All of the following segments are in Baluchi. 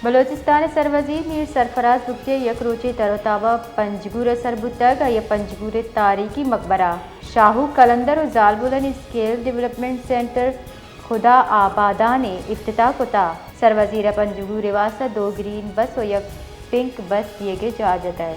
بلوچستان ءِ سروزیر میر سرفراز بگٹی ءِ یک روچیں تر ءُ تاب ءَ پنجگور ءَ سر بوتگ۔ آئی ءَ پنجگور ءِ تاریخی مقبرہ شاہو قلندر ءُ زالبولانی اسکل ڈویلپمنٹ سینٹر خدا آبادان ءِ افتتاح کتگ۔ سروزیر ءَ پنجگور ءِ واستہ دو گرین بس ءُ یک پنک بس دیگ ءِ جاہ جتگ۔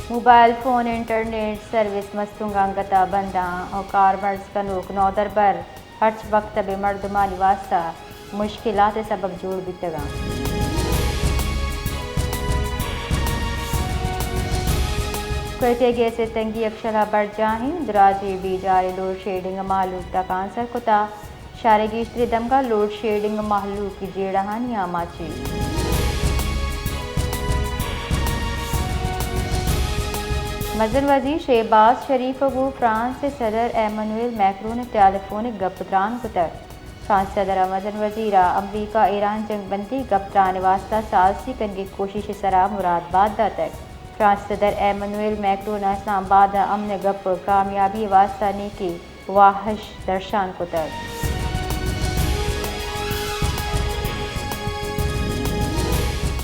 Mobile phone internet service Mastung ءَ انگت ءَ بند اَنت ءُ کارمرز کنوک نودربر ہرچ مکتب ءِ مردمانی واستہ مشکلات ءِ سبب جوڑ بیتگ اَنت۔ کوئٹہ ءَ گیس ءِ تنگی یکشل ءَ برجاہ اِنت، دراجیں بیجاریں لوڈ شیڈنگ ءَ مہلوک تکانسر کتگ۔ شہر ءِ گیشتریں دمگ ءَ لوڈ شیڈنگ ءَ مہلوک ءِ جیڑہانی آماچ اِنت۔ مزن وزیر شہباز شریف ءَ گوں فرانس ءِ صدر ایمنوئل میکرون ءَ ٹیلی فون ءَ گپ ءُ تران کتگ۔ فرانس ءِ صدر ءَ مزن وزیر ءَ امریکہ ایران جنگ بندی ءِ گپ ءُ تران ءِ واستہ سازشی کنگ ءِ کوشش ءِ سرا مراد بات داتگ۔ فرانس ءِ صدر ایمنوئل میکرون ءَ اسلام آباد ءَ امن ءِ گپ ءِ کامیابی ءِ واستہ نیکیں واہش درشان کتگ۔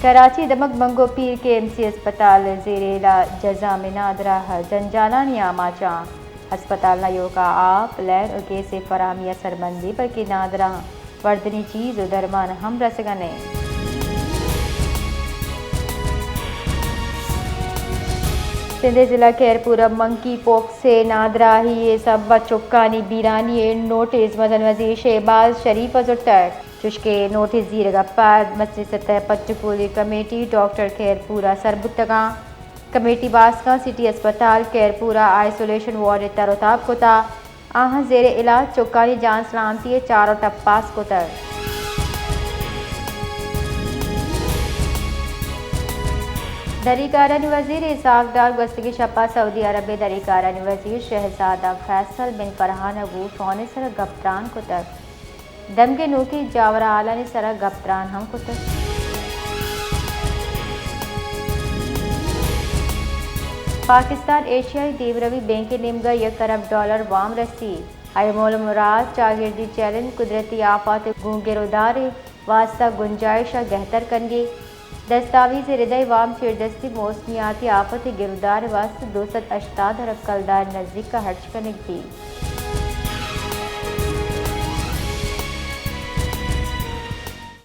کراچی ءِ دمگ منگو پیر کے ایم سی ہسپتال ءِ زیر علاج جزام نادراہ جنجالانی آماچ اَنت۔ ہسپتال ءِ ایوک ءَ آپ، لین ءُ گیس ءِ فراہمی ءَ سربندی، بلکیں نادراہ وردنی چیز ءُ درمان ہم رسگ ءَ نہ اِنت۔ سندھ ءِ ضلع خیرپور ءَ منکی پوکس ءِ نادراہی ءِ سبب ءَ چکانی بیرانی ءِ نوٹس مزن وزیر شہباز شریف ءَ زرتگ۔ چوشکہ نوٹس زیرگ ءَ پد مستریں سطح ءِ پٹ ءُ پولی کمیٹی ڈاکٹر خیرپور ءَ سر بوتگ اَنت۔ کمیٹی ءِ باسکاں سٹی ہسپتال خیرپور ءَ آئسولیشن وارڈ ءِ تر ءُ تاب کتگ۔ آہاں زیر علاج چکانی جان سلامتی ءِ چار ءُ ٹپاس کتگ۔ دری کارانی وزیر اسحاق ڈار گوستگیں شپ ءَ سعودی عرب ءِ دری کارانی وزیر شہزادہ فیصل بن فرحان ءَ گوں فون ءِ سرا گپ ءُ تران کتگ۔ دمگ ءِ نوکیں جاورھالانی سرا گپ ءُ تران ہم کتگ۔ پاکستان ایشیائی دیمروی بینک ءِ نیمگ ءَ یک ارب ڈالر وام رسیت۔ آئی ءِ مول ءُ مراد چاگردی چیلنج، قدرتی آفات ءِ گوں گرودار ءِ واستہ گنجائش ءَ گہتر کنگ اِنت۔ دستاویز ءِ رد ءَ وام چیردستی موسمیاتی آفت ءِ گرودار ءِ واستہ دو سد ہشتاد ارب کلدار ءِ نزیک ءَ ہرچ کنگ بیت۔